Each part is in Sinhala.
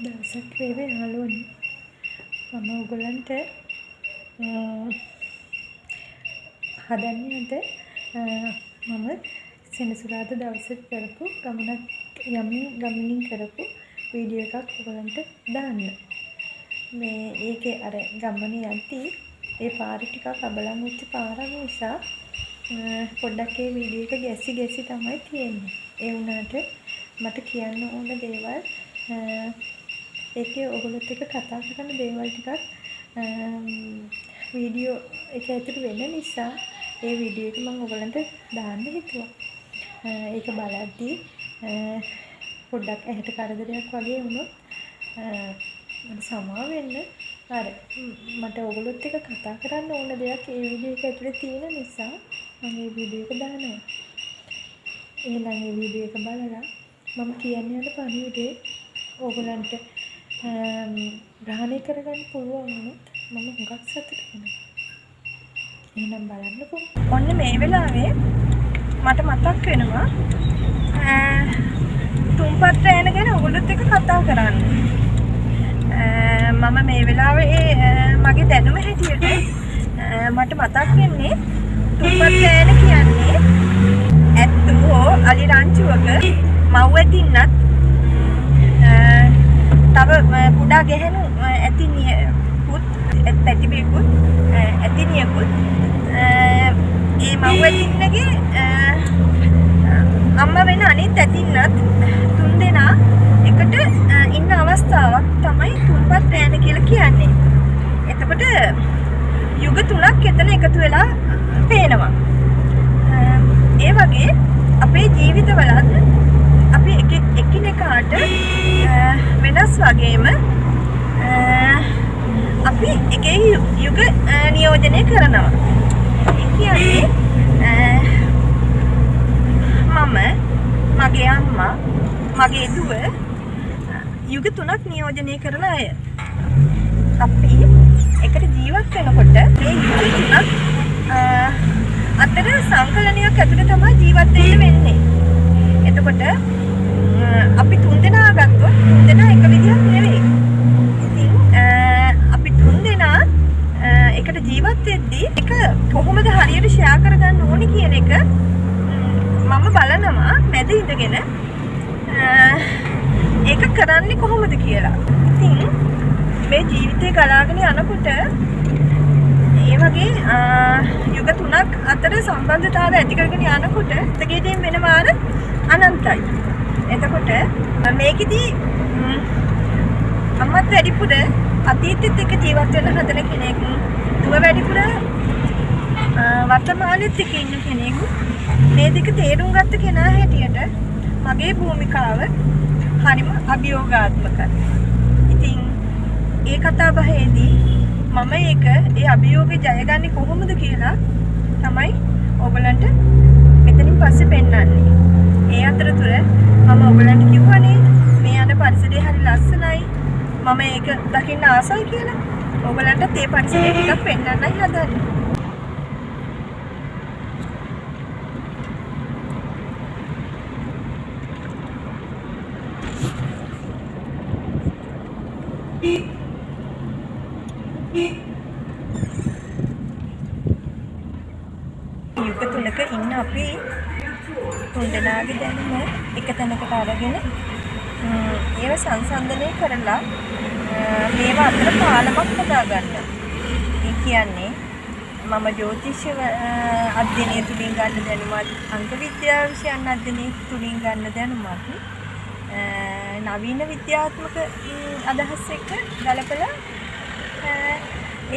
දවසක් වේවා යාළුවනේ. මම ඔයගොල්ලන්ට හදන්නේ අද මම සෙනසුරාදා දවසේ කරපු ගමනක් යමින් ගමනින් කරපු වීඩියෝ එකක් ඔයගොල්ලන්ට දාන්න. මේ ඒකේ අර ගමනේ යද්දී ඒ පාර ටිකක් අබලන් වෙච්ච පාරක් නිසා පොඩ්ඩක් ඒ වීඩියෝ එක ගැසි ගැසි තමයි තියෙන්නේ. ඒ වුණාට මට කියන්න ඕන දේවල් ඒකේ ඔයගොල්ලොත් එක්ක කතා කරන දේවල් ටිකක් වීඩියෝ එක ඇතුළේ වෙන නිසා ඒ වීඩියෝ එක මම ඔයගොල්ලන්ට දාන්න හිතුවා. ඒක බලද්දී පොඩ්ඩක් ඇහැට කරදරයක් වගේ වුණොත් මට සමා වෙන්න. අර මට ඔයගොල්ලොත් එක්ක කතා කරන්න ඕන දෙයක් ඒ වීඩියෝ එක ඇතුලේ තියෙන නිසා මම ඒ වීඩියෝ එක දානවා. එහෙනම් ඒ වීඩියෝ එක බලලා මම කියන්න යන පණිවිඩේ ඕගොල්ලන්ට ග්‍රහණය කරගන්න පුළුවන් වුණොත් මම හුඟක් සතුටු වෙනවා. එහෙනම් බලන්නකෝ. ඔන්න මේ වෙලාවේ මට මතක් වෙනවා තුන්පත් රෑන ගැන ඔයගොල්ලොත් එක්ක කතා කරන්න. මම මේ වෙලාවේ මගේ දැනුම හැටියට මට මතක් වෙන්නේ තුන්පත් රෑන කියන්නේ ඇත්තු හෝ අලි රංචුවක මව් ඇතින්නත් තව කුඩා ගැහැණු ඇතිනියකුත් පැටිබියකුත් ඇතිනියකුත් ඒ මව් ඇතින්නගේ අම්මා වෙන අනිත් ඇතින්නත් තුන් දෙනා එකට ඉන්න අවස්ථාවක් තමයි තුන්පත් රෑන කියලා කියන්නේ. එතකොට යුග තුනක් එතන එකතු වෙලා පේනවා. ඒ වගේ අපේ ජීවිතවලත් අපි එකිනෙකාට වෙනස් වගේම අපි එක යුග නියෝජනය කරනවා. ඒ කියන්නේ මම, මගේ අම්මා, මගේ දුව යුග තුනක් නියෝජනය කරන අය. අපි එකට ජීවත් වෙනකොට මේ යුග තුනක් අතර සංකලනයක් ඇතුළේ තමයි ජීවත් වෙන්න වෙන්නේ. එතකොට අපි තුන් දෙනා ගත්තොත් තුන් දෙනා එක විදිහක් නෙවෙයි. ඉතින් අපි තුන් දෙනා එකට ජීවත් වෙද්දී එක කොහොමද හරියට ෂෙයා කරගන්න ඕනි කියන එක මම බලනවා මැද ඉඳගෙන ඒක කරන්නේ කොහොමද කියලා. ඉතින් මේ ජීවිතේ ගලාගෙන යනකොට ඒ වගේ යුග තුනක් අතර සම්බන්ධතාවය ඇති කරගෙන යනකොට ගෙඩියෙන් වෙන වාර අනන්තයි. එතකොට මේකෙදි අම්මත් වැඩිපුර අතීතෙත් එක්ක ජීවත් වෙන්න හදන කෙනෙක්, දුව වැඩිපුර වර්තමානෙත් එක්ක ඉන්න කෙනෙක්, මේ දෙක තේරුම් ගත්ත කෙනා හැටියට මගේ භූමිකාව හරිම අභියෝගාත්මකයි. ඉතින් ඒ කතා බහේදී මම ඒක ඒ අභියෝගේ ජයගන්නේ කොහොමද කියලා තමයි ඔයගලන්ට මෙතනින් පස්සේ පෙන්වන්නේ. ඒ අතරතුර මම ඔයගලන්ට කිව්වනේ මේ යන පරිසරය හරි ලස්සනයි, මම ඒක දකින්න ආසයි කියලා. ඔයගලන්ටත් ඒ පරිසරය ටිකක් පෙන්වන්නයි හදන්නේ. යුග තුනක ඉන්න අපි තුන් දෙනාගේ දැනුම එක තැනකට අරගෙන ඒව සංසන්දනය කරලා මේවා අතර පාලමක් හදාගන්න. ඒ කියන්නේ මම ජ්‍යොතිෂ අධ්‍යයනය තුලින් ගන්න දැනුමත්, අංක විද්‍යාව විෂයන් අධ්‍යයනය තුලින් ගන්න දැනුමත් නවීන විද්‍යාත්මක අදහස් එක්ක ගලපලා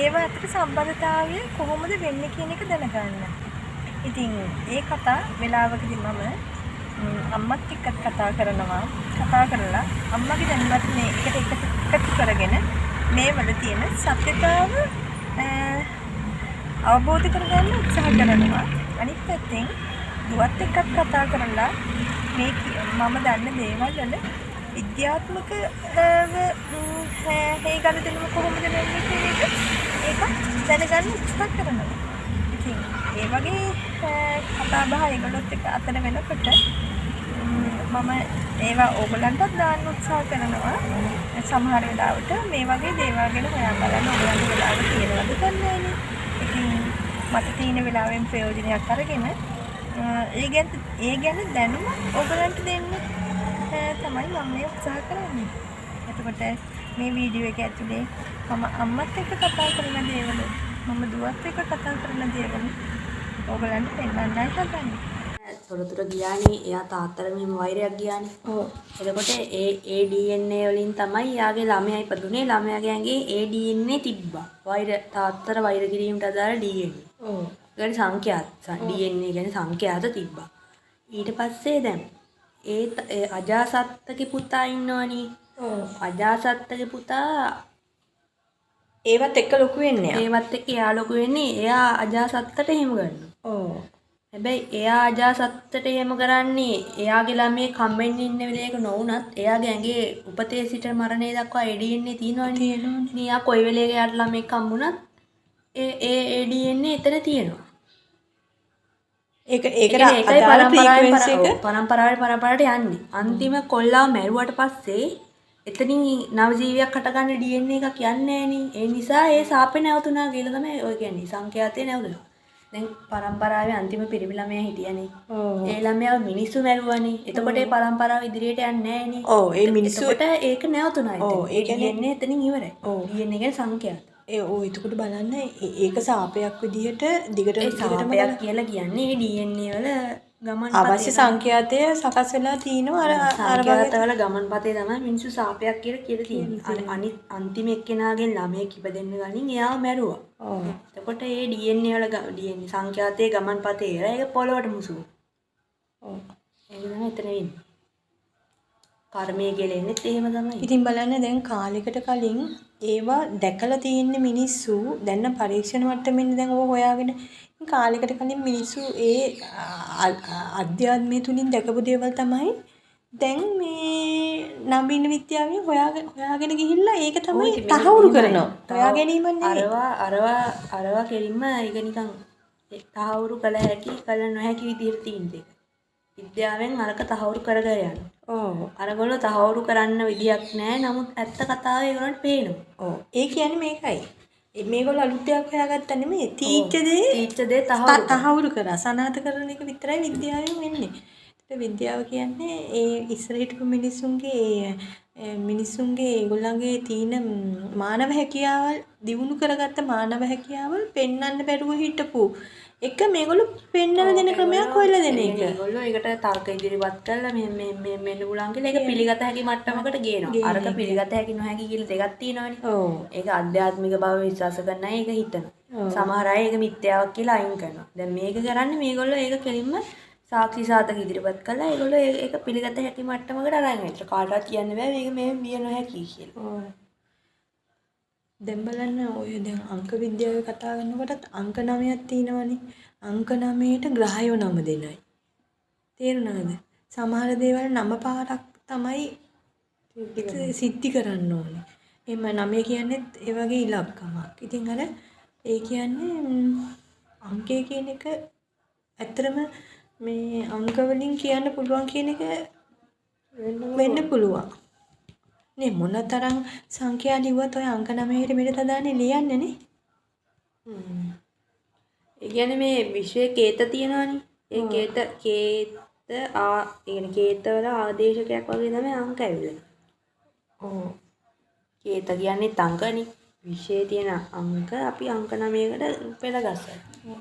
ඒවා අතර සම්බන්ධතාවය කොහොමද වෙන්නේ කියන එක දැනගන්න. ඉතින් ඒ කතා වෙලාවකදී මම අම්මත් එක්කත් කතා කරනවා. කතා කරලා අම්මගේ දැනුමත් මේ එකට එකතු කරගෙන මේ වල තියෙන සත්‍යතාව අවබෝධ කරගන්න උත්සාහ කරනවා. අනිත් පැත්තෙන් දුවත් එක්කත් කතා කරලා මේ මම දන්න දේවල් වල විද්‍යාත්මකව හේ ගනුදෙනුව කොහොමද වෙන්නේ කියන එක ඒක දැනගන්න උත්සාහ කරනවා. ඉතින් ඒ වගේ කතා බහ ඒගොල්ලොත් එක්ක අතර වෙනකොට මම ඒවා ඕගොල්ලන්ටත් දාන්න උත්සාහ කරනවා. සමහර වෙලාවට මේ වගේ දේවල් ගැන හොයා බලන්න ඔයගලන්ට වෙලාව තියෙනවද දන්නේ නෑනේ. ඉතින් මට තියෙන වෙලාවෙන් ප්‍රයෝජනයක් අරගෙන ඒ ගැන දැනුම ඔයගලන්ට දෙන්න තමයි මම මේ උත්සාහ කරන්නේ. එතකොට මේ වීඩියෝ එක ඇතුලේ මම අම්මත් එක්ක කතා කරන දේවල්, මම දුවත් එක්ක කතා කරන දේවල් ඔයගලන්ට පෙන්වන්නයි හදන්නේ. තොරතුරු ගියානේ එයා තාත්තට මෙහෙම වෛරයක් ගියානේ. ඔව්. එතකොට ඒ ඒ DNA වලින් තමයි එයාගේ ළමයා ඉපදුනේ. ළමයාගේ ඇඟේ ඒ DNA තිබ්බා. වෛර තාත්තට වෛර කිරීමට අදාළ DNA. ඔව්. ඒ කියන්නේ සංඛ්‍යාත DNA කියන්නේ සංඛ්‍යාත තිබ්බා. ඊට පස්සේ දැන් ඒ අජාසත්තගේ පුතා ඉන්නවනේ. ඔව්. අජාසත්තගේ පුතා ඒවත් එක්ක ලොකු වෙන්නේ. ඒවත් එක්ක එයා ලොකු වෙන්නේ එයා අජාසත්තට එහෙම කරනවා. ඔව්. හැබැයි එයා අජාසත්තට එහෙම කරන්නේ එයාගේ ළමයෙක් හම්බෙන්න ඉන්න වෙලේක නොවුනත් එයාගේ ඇඟේ උපතේ සිට මරණය දක්වා ඒ DNA තියෙනවනේ. තියෙනවනේ. ඉතින් එයා කොයි වෙලේක එයාට ළමයෙක් හම්බුණත් ඒ ඒ ඒ DNA එතන තියෙනවා. ඒක ඒ ඒකට කියන්නේ ඒකයි අදාළ පරම්පරාවෙන් ෆ්‍රීකවෙන්සි එක පරම්පරාවෙන් පරම්පරාවට යන්නේ. අන්තිම කොල්ලාව මැරුවට පස්සේ එතනින් නව ජීවියක් හටගන්න DNA එකක් යන්නේ නෑනේ. ඒ නිසා ඒ සාපේ නැවතුණා කියලා තමයි ඔය කියන්නේ. සංඛ්‍යාතේ නැවතුණා. දැන් පරම්පරාවේ අන්තිම පිරිමි ළමයා හිටියනේ. ඔව්. ඒ ළමයාව මිනිස්සු මැරුවානේ. එතකොට ඒ පරම්පරාව ඉදිරියට යන්නේ නෑනේ. ඔව් ඒ මිනිස්සු එතකොට ඒක නැවතුණා එතන. ඔව්, ඒ කියන්නේ DNA එතනින් ඉවරයි. ඔව්. DNA කියන්නේ සංඛ්‍යාත. ඒ ඔව් එතකොට බලන්න ඒක සාපයක් විදිහට දිගටම ඒ දිගටම සාපයක් කියලා කියන්නේ ඒ DNA වල ගමන් අවශ්‍ය සංඛ්‍යාතය සකස් වෙලා තිනවා අර අර වගේ සංඛ්‍යාත වල ගමන් පතේ තමයි මිනිස්සු සාපයක් කියලා කියලා තියෙන්නේ. අර අනිත් අන්තිම එක්කෙනාගෙන් ළමයෙක් ඉපදෙන්න කලින් එයාව මැරුවා. ඔව්. එතකොට ඒ DNA වල DNA සංඛ්‍යාතයේ ගමන් පතේ එලා ඒක පොළොවට මුසු වුණා. ඔව්. ඒක තමයි එතන වෙන්නේ. කර්මය කියලා එන්නෙත් එහෙම තමයි. ඉතින් බලන්න දැන් කාලෙකට කලින් ඒවා දැකලා තියෙන මිනිස්සු දැන් නම් පරීක්ෂණ මට්ටමින් දැන් ඕව හොයාගෙන ඉතින් කාලෙකට කලින් මිනිස්සු ඒ අධ්‍යාත්මය තුලින් දැකපු දේවල් තමයි දැන් මේ නවීන විද්‍යාවෙන් හොයාගෙන ගිහිල්ලා ඒක තමයි තහවුරු කරනවා. හොයා ගැනීමක් නෙවෙයි. අරවා අරවා අරවා කෙලින්ම ඒක නිකන් තහවුරු කළ හැකි කළ නොහැකි විදිහට තියෙන දෙක. විද්‍යාවෙන් අරක තහවුරු කර කර යනවා. ඔව්. අරගොල්ලෝ තහවුරු කරන්න විදියක් නෑ. නමුත් ඇත්ත කතාව ඒගොල්ලන්ට පේනවා. ඔව්. ඒ කියන්නේ මේකයි. මේගොල්ලෝ අලුත් දෙයක් හොයාගත්තා නෙමෙයි. තීච්ඡ දේ තීච්ඡ දේ තහවුරු තහවුරු කරා. සනාථ කරන එක විතරයි විද්‍යාවෙන් වෙන්නේ. ඒත් විද්‍යාව කියන්නේ ඒ ඉස්සර හිටපු මිනිස්සුන්ගේ ඒ මිනිස්සුන්ගේ ඒගොල්ලන්ගේ තියෙන මානව හැකියාවල් දියුණු කරගත්ත මානව හැකියාවල් පෙන්වන්න බැරුව හිටපු එක මේගොල්ලෝ පෙන්වලා දෙන ක්‍රමයක් හොයලා දෙන එක. ඒගොල්ලෝ ඒකට තර්ක ඉදිරිපත් කරලා මෙහෙම මෙහෙම මෙහෙම වෙන්න පුළුවන් කියලා ඒක පිළිගත හැකි මට්ටමකට ගේනවා. අරක පිළිගත හැකි නොහැකි කියලා දෙකක් තියෙනවනේ. ඔව්. ඒක ආධ්‍යාත්මික බව විශ්වාස කරන අය ඒක හිතනවා. සමහර අය ඒක මිත්‍යාවක් කියලා අයින් කරනවා. දැන් මේක කරන්නේ මේගොල්ලෝ ඒක කෙලින්ම සාක්ෂි සාධක ඉදිරිපත් කළා. ඒගොල්ලෝ ඒක පිළිගත හැකි මට්ටමකට අරන් යනවා. ඒතර කාටවත් කියන්න බෑ මේක මෙහෙම විය නොහැකි කියලා. ඔව්. දැන් බලන්න ඔය දැන් අංක විද්‍යාවේ කතා කරනකොටත් අංක 9ක් තියෙනවනේ. අංක 9ට ග්‍රහයෝ 9 දෙනයි. තේරුණාද? සමහර දේවල් 9 පාරක් තමයි සිද්ධි කරන්න ඕනේ. එහෙම 9 කියන්නේත් ඒ වගේ ඉලක්කමක්. ඉතින් අර ඒ කියන්නේ අංකය කියන එක ඇත්තටම මේ අංක වලින් කියන්න පුළුවන් කියන එක වෙන්න පුළුවන්. නේ මොනතරම් සංඛ්‍යා ලිව්වත් ඔය අංක 9ට මෙහෙට තදානේ ලියන්නේ නේ. ඒ කියන්නේ මේ විශ්වයේ කේත තියෙනවනේ. ඒ කේත කේත ආ ඒ කියන්නේ කේතවල ආදේශකයක් වගේ තමයි අංක ඇවිල්ලා. ඔව්. කේත කියන්නේත් අංකනේ. විශ්වයේ තියෙන අංක අපි අංක 9කට පෙළ ගස්සනවා.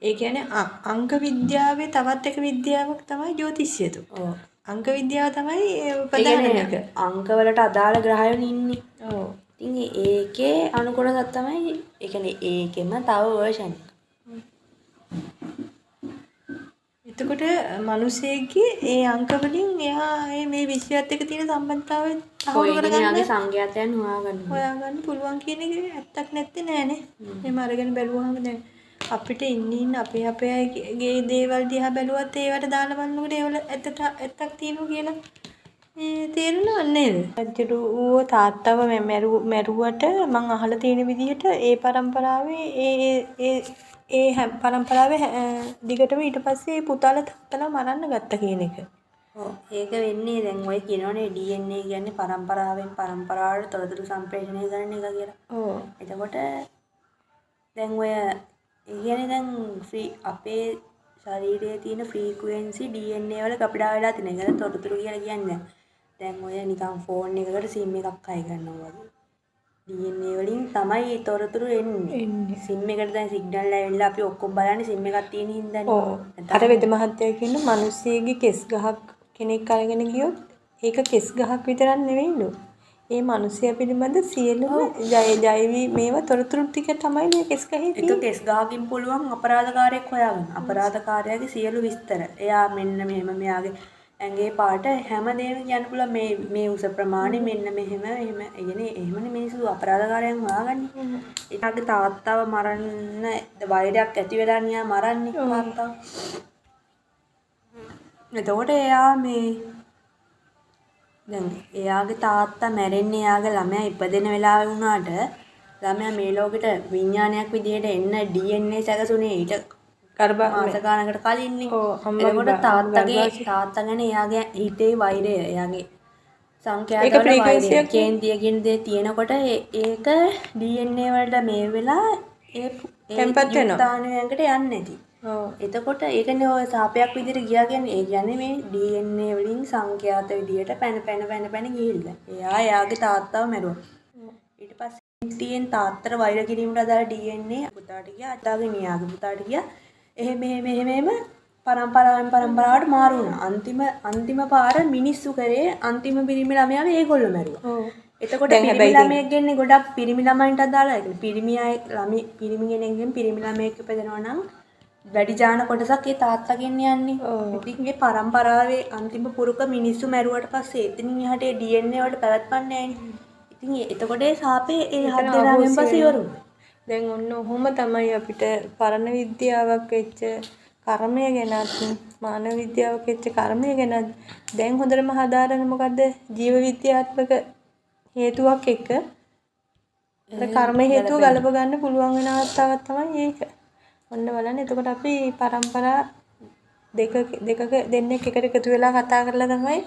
ඒ කියන්නේ අංක විද්‍යාවේ තවත් එක විද්‍යාවක් තමයි ජ්‍යොතිෂය. ඔව්. අංක විද්‍යාව තමයි ප්‍රධානම එක. අංක වලට අදාළ ග්‍රහයෝ ඉන්නේ. ඔව්. ඉතින් ඒකේ අනුකොටසක් තමයි ඒ කියන්නේ ඒකෙම තව වර්ෂන් එකක්. එතකොට මිනිසෙක්ගේ ඒ අංක වලින් එයා මේ විශ්වයත් එක්ක තියෙන සම්බන්ධතාවය තහවුරු කරගන්න එයාගේ සංඛ්‍යාතයන් හොයාගන්න පුළුවන් කියන එක ඇත්තක් නැත්තේ නෑනේ. එහෙම අරගෙන බැලුවාම දැන් අපිට ඉන්න ඉන්න අපේ අපේ අයගේ දේවල් දිහා බැලුවත් ඒවට දාලා බලනකොට ඒවල ඇත්තක් තියෙනවා කියලා තේරුණා නේද? රජුරුව තාත්තව මැරුවට මං අහලා තියෙන විදිහට ඒ පරම්පරාවේ ඒ ඒ ඒ පරම්පරාවේ දිගටම ඊට පස්සේ ඒ පුතාලා තාත්තලා මරන්න ගත්තා කියන එක. ඔව්, ඒක වෙන්නේ දැන් ඔය කියනවනේ DNA කියන්නේ පරම්පරාවෙන් පරම්පරාවට තොරතුරු සම්ප්‍රේෂණය කරන එක කියලා. ඔව්. එතකොට දැන් ඔය ඒ කියන්නේ දැන් අපේ ශරීරයේ තියෙන ෆ්‍රීක්වෙන්සි DNA වල කපඩා වෙලා තියෙන. ඒ කියන්නේ තොරතුරු කියලා කියන්නේ දැන් ඔය නිකන් ෆෝන් එකකට සිම් එකක් අය කරනවා වගේ. DNA වලින් තමයි ඒ තොරතුරු එන්නේ. සිම් එකට දැන් සිග්නල් ඇවිල්ලා අපි ඔක්කොම බලන්නේ සිම් එකක් තියෙන හින්දානේ. ඔව්. අර වෙද මහත්තයා කියන මිනිස්සෙගේ කෙස් ගහක් කෙනෙක් අරගෙන ගියොත් ඒක කෙස් ගහක් විතරක් නෙවෙයිලු. ඒ මිනිසයා පිළිබඳ සියලුම ජෛවී මේවා තොරතුරු ටික තමයි මේ කෙස් ගහේ තියෙන්නේ. එක කෙස් ගහකින් පුළුවන් අපරාධකාරයෙක් හොයාගන්න. අපරාධකාරයාගේ සියලු විස්තර. එයා මෙන්න මෙහෙම මෙයාගේ ඇඟේ පාට හැමදේම කියන්න පුළුවන්. මේ මේ උස ප්‍රමාණය මෙන්න මෙහෙම එහෙම. ඒ කියන්නේ එහෙමනේ මිනිස්සු අපරාධකාරයන් හොයාගන්නේ. එයාගේ තාත්තව මරන්න වෛරයක් ඇති වෙලා නියා මරන්නේ තාත්තව. එතකොට එයා මේ දැන් එයාගේ තාත්තා මැරෙන්නේ එයාගේ ළමයා ඉපදෙන වෙලාවේ වුණාට ළමයා මේ ලෝකෙට විඥානයක් විදිහට එන්න DNA සැකසුනේ ඊට මාස ගානකට කලින්නේ. එතකොට තාත්තා ගැන එයාගේ හිතේ වෛරය, එයාගේ සංඛ්‍යාතවල වෛරය, කේන්තිය කියන දේ තියෙනකොට ඒක DNA වලට මේ වෙලා ඒ යුක්තාණුවකට යන්නේ නැති. එතකොට ඒකනේ ඔය සාපයක් විදිහට ගියා කියන්නේ. ඒ කියන්නේ මේ DNA වලින් සංඛ්‍යාත විදිහට පැන පැන පැන පැන ගිහිල්ලා. එයා එයාගේ තාත්තව මැරුවා. ඊට පස්සේ තියෙන තාත්තට වෛර කිරීමට අදාළ DNA පුතාට ගියා, අතාගේ නියාගේ පුතාට ගියා. එහෙම එහෙම එහෙම එහෙම පරම්පරාවෙන් පරම්පරාවට මාරු වුණා. අන්තිම පාර මිනිස්සු කරේ අන්තිම පිරිමි ළමයාව ඒගොල්ලෝ මැරුවා. එතකොට පිරිමි ළමයෙක් ගෙන්නේ ගොඩක් පිරිමි ළමයින්ට අදාළයි. ඒ කියන්නේ පිරිමි අය ළමයි පිරිමි කෙනෙක්ගෙන් පිරිමි ළමයෙක් ඉපදෙනවා නම් වැඩි ජාන කොටසක් ඒ තාත්තගෙන් යන්නේ. ඉතින් ඒ පරම්පරාවේ අන්තිම පුරුක මිනිස්සු මැරුවට පස්සේ එතනින් එහාට ඒ DNA වලට පැවැත්මක් නැහැ. ඉතින් එතකොට ඒ සාපේ ඒ හත් දෙනාගෙන් පස්සේ ඉවර වුණා. දැන් ඔන්න ඔහොම තමයි අපිට පරණ විද්‍යාවක් වෙච්ච කර්මය ගැනත් මානව විද්‍යාවක් වෙච්ච කර්මය ගැනත් දැන් හොඳටම හදාරන මොකද්ද ජීව විද්‍යාත්මක හේතුවක් එක්ක අර කර්ම හේතුව ගලප ගන්න පුළුවන් වෙන අවස්ථාවක් තමයි ඒක. ඔන්න බලන්න, එතකොට අපි පරම්පරා දෙකක දෙන්නෙක් එකට එකතු වෙලා කතා කරලා තමයි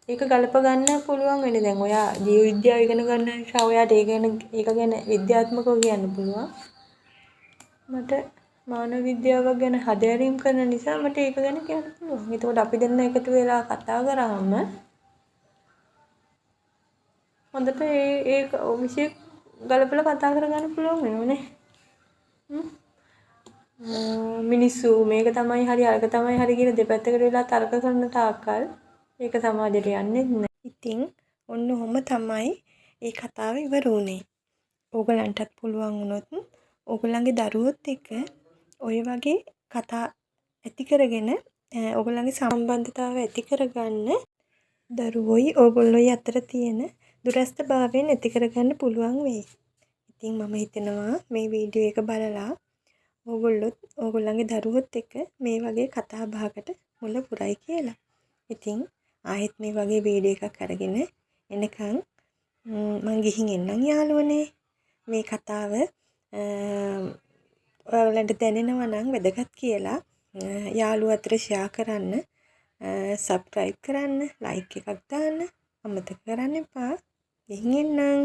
ඒක ගලප ගන්න පුළුවන් වෙන්නේ. දැන් ඔයා ජීව විද්‍යාව ඉගෙන ගන්න නිසා ඔයාට ඒක ගැන විද්‍යාත්මකව කියන්න පුළුවන්. මට මානව විද්‍යාවක් ගැන හදෑරීම් කරන නිසා මට ඒක ගැන කියන්න පුළුවන්. එතකොට අපි දෙන්න එකතු වෙලා කතා කරාම හොඳට ඒ විෂය ගලපලා කතා කරගන්න පුළුවන් වෙනවනේ. මිනිස්සු මේක තමයි හරි අරක තමයි හරි කියලා දෙපැත්තකට වෙලා තර්ක කරන තාක්කල් ඒක සමාජයට යන්නෙත් නෑ. ඉතින් ඔන්න ඔහොම තමයි ඒ කතාව ඉවර වුණේ. ඕගලන්ටත් පුළුවන් වුණොත් ඕගොල්ලන්ගේ දරුවොත් එක්ක ඔය වගේ කතා ඇති කරගෙන ඕගොල්ලන්ගේ සම්බන්ධතාව ඇති කරගන්න දරුවොයි ඕගොල්ලොයි අතර තියෙන දුරස්ථභාවය නැති කරගන්න පුළුවන් වෙයි. ඉතින් මම හිතනවා මේ වීඩියෝ එක බලලා ඕගොල්ලොත් ඕගොල්ලන්ගේ දරුවොත් එක්ක මේ වගේ කතා බහකට මුල පුරයි කියලා. ඉතින් ආයෙත් මේ වගේ වීඩියෝ එකක් අරගෙන එනකන් මං ගිහින් එන්නම් යාළුවනේ. මේ කතාව ඔයාලන්ට දැනෙනවා නම් වැදගත් කියලා යාළුවෝ අතර ෂෙයා කරන්න, සබ්ස්ක්‍රයිබ් කරන්න, ලයික් එකක් දාන්න අමතක කරන්න එපා. ගිහින් එන්නම්.